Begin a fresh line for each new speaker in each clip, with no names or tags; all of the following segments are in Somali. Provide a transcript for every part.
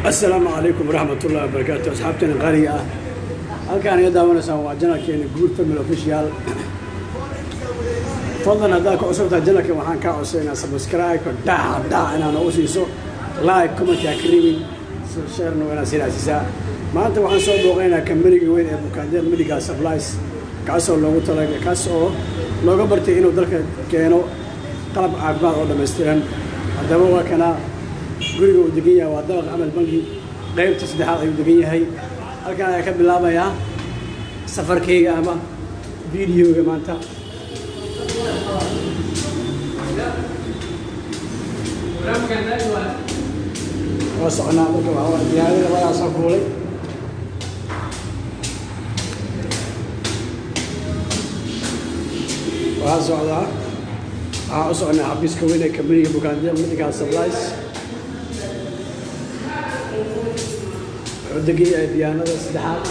Asalaamu calaykum waraxmat ullahi wabarakaatu. Asxaabteena qaaliga ah, halkaan iga daawanaysaan waa channelkeena Guud Family Official. Fadlan, haddaad ku cusubtahay channelka, waxaan kaa codsaynaa subscribe dhaca dhaca inaad noogu siiso, like, comment ha ka ribin, sharena waa inaad sii raacsiisaa. Maanta waxaan soo booqanaynaa kambaniga weyn ee Bukaandeeq Medical Supplies, kaasoo loogu talagalay, kaas oo looga bartay inuu dalka keeno qalab caafimaad oo dhammaystiran. Haddaba waa kana guriga uu degan yahay, waa dabaq Amal Banki, qaybta saddexaad ayuu degan yahay. Halkan ayaa ka bilaabayaa safarkayga ama videoga maanta. Waa soconaa. Marka waxaa waa diyaarada labadaa soo fuulay. Waxaa socdaa, waxaa u soconaa xafiiska weyn ee kambaniga Bukaandeeq Medical Supplies. Wuxuu degan yahay biyaanada saddexaad.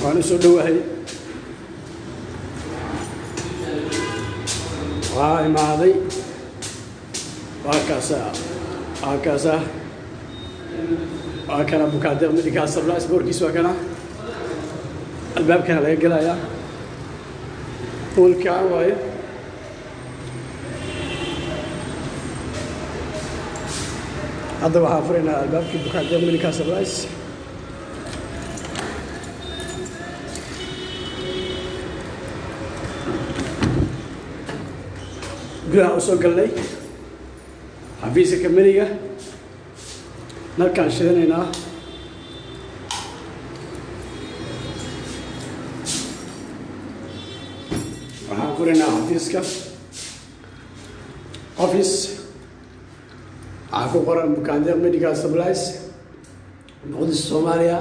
Waan u soo dhowahay, waa imaaday. Waa kaasa, waa kaasa, waa kana Bukaandeeq Medical Supplies boorkiis, waa kana albaabkana laga gelayaa, hoolkaa waaye. Hadda waxaan furaynaa albaabkii Bukaandeeq Medical Supplies. Gudaha u soo galnay xafiiska kambaniga, nalkaan shidanaynaa. Waxaan furaynaa xafiiska. Office waxaa ku qoran Bukaandeeq Medical Supplies, Muqdisho, Soomaaliya.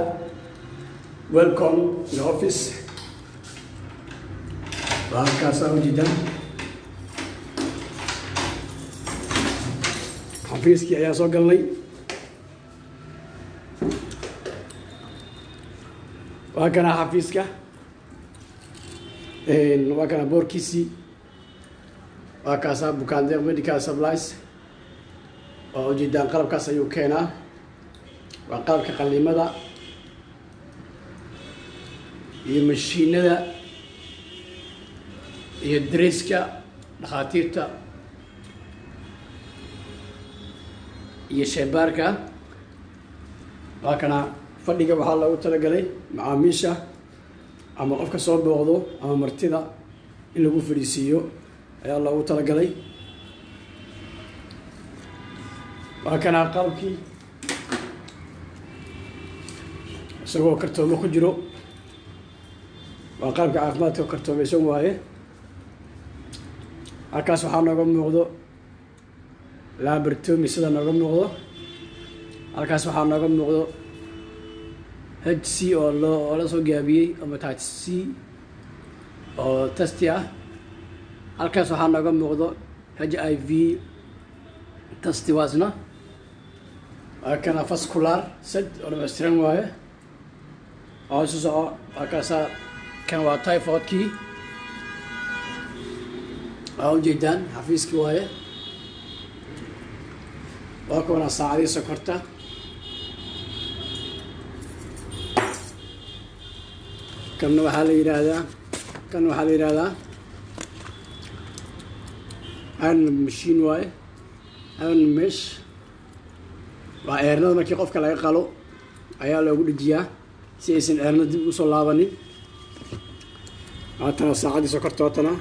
Welcome the office. Waa halkaasaa ujeedaan, xafiiskii ayaa soo galnay. Waa kana xafiiska, waa kana boorkiisii, waa kaasaa Bukaandeeq Medical Supplies. Waa ujeedaan, qalabkaas ayuu keenaa, waa qalabka qalimada iyo mashiinada iyo dariska dhakhaatiirta iyo sheebaarka. Waa kana fadhiga, waxaa loogu talagalay macaamiisha ama qofka soo booqdo ama martida in lagu fadhiisiiyo ayaa loogu talagalay. Waa kana qalabkii isagoo kartoomo ku jiro, waa qalabka caafimaadka, kartoomaysan waaye. Halkaas waxaa nooga muuqdo laboratory, sida nooga muuqdo halkaas waxaa nooga muuqdo HC oo loo oo la soo gaabiyey ama type C oo test ah. Halkaas waxaa nooga muuqdo HIV test waasna. Waa kana vascular set oo dhammaystiran waaye oo isu soco. Waa kaasaa, kan waa typhoidkii, waa ujeedaan, xafiiskii waaye. Waa kuwana saacadii sokorta. Kanna waxaa la yidhaahdaa, kan waxaa la yidhaahdaa iron machine waaye, iron mesh waa eernada markii qofka laga qalo ayaa loogu dhejiyaa si aysan eerna dib usoo laabanin. Waatana saacaddii sokorta, waatana.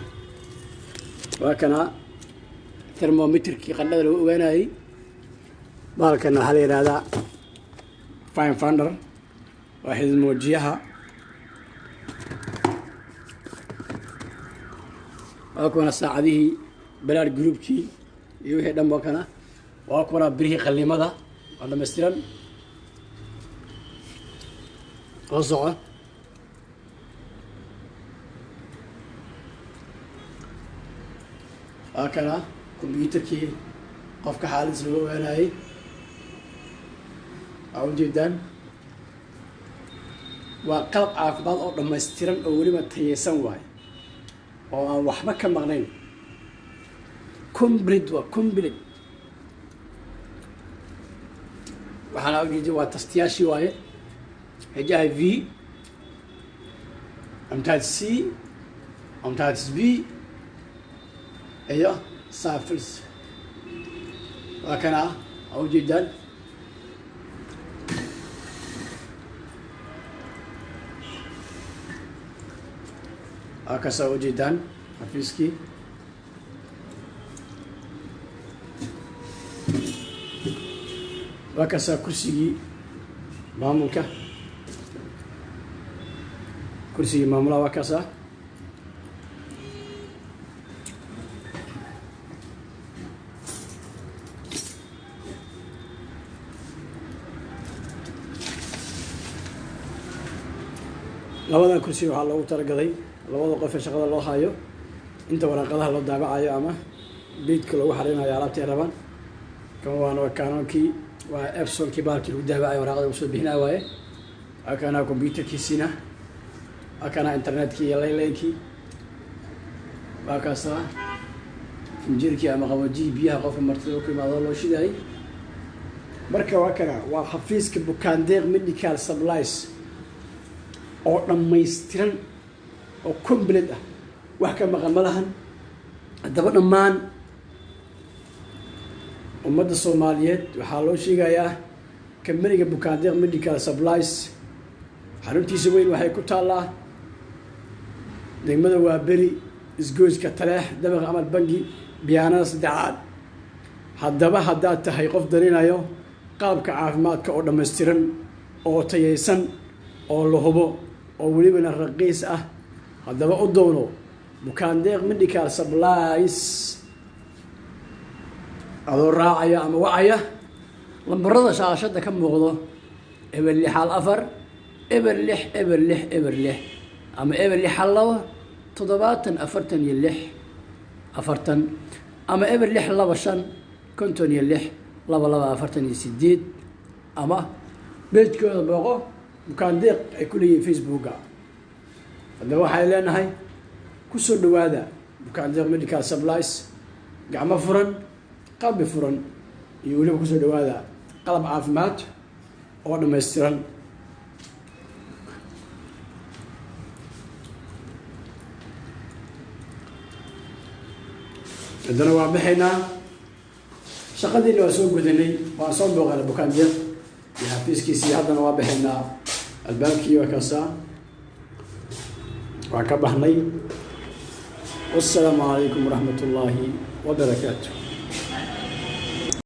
Waa kana thermometerkii qandhada lagu ogaanayey. Bahalkana waxaa la yidhaahdaa vein finder, waa xididmoojiyaha. Waa kuwana saacadihii blood groupkii iyo wixii dhan. Waa kana, waa kuwana birihii qalimada, waa dhamaystiran oo soco. Waa kana computerkii qofka xaaladiis lagu ogaanayey, waa ujeedaan. Waa qalab caafimaad oo dhammaystiran oo weliba tayeysan waayo oo aan waxba ka maqnayn. Complete, waa complete. Waxaana ujeeda waa tastiyaashii waaye, HIV, hepatitis C, hepatitis B iyo syphilis. Waa kana aa ujeedaan. Waa kasaa ujeedaan xafiiskii. Waa kasaa kursigii maamulka, kursigii maamulaha waa kasaa. Labadan kursi waxaa loogu talagalay labada qof ee shaqada loo hayo, inta waraaqadaha loo daabacayo ama beydka loogu xareynayo alaabta ay rabaan. Kan waana Canonkii, waa Epsonkii, baalkii lagu daabacayo waraaqada lagu soo bixinaya waaye. Waa kanaa computerkiisiina, waa kanaa internetkii iyo laylaynkii, waa kaasaa finjirkii ama qaboojihii biyaha qofka martida ku imaado loo shidaayay. Marka waa kana, waa xafiiska Bukaandeeq Medical Supplies oo dhammaystiran oo complete ah, wax ka maqan ma lahan. Haddaba dhammaan ummadda Soomaaliyeed waxaa loo sheegayaa kambaniga Bukaandeeq Medical Supplies xaruntiisa weyn waxay ku taallaa degmada Waaberi, isgoyska Taleex, dabaqa Amal Bangi, biyaanada saddexaad. Haddaba haddaad tahay qof darinayo qaabka caafimaadka oo dhammaystiran oo tayaysan oo la hubo oo welibana raqiis ah, haddaba u doono Bukaandeeq Medical Supplies adoo raacaya ama wacaya lambarada shaashadda ka muuqdo: 064 0 6 0 6 0 6 ama 062 70 46 40 ama 0625 56 22 48, ama pagekooda booqo, Bukaandeeq ay ku leeyihiin Facebooka. Haddaba waxay leenahay ku soo dhawaada Bukaandeeq Medical Supplies, gacmo furan, qalbi furan, iyo weliba kusoo dhawaada qalab caafimaad oo dhammaystiran. Haddana waa baxaynaa, shaqadiina waa soo gudanay, waan soo booqanay Bukaandeeq iyo xafiiskiisii. Haddana waa baxaynaa, albaabkii waa kaasaa, waan ka baxnay. Wassalaamu calaykum waraxmat ullaahi wabarakaatu.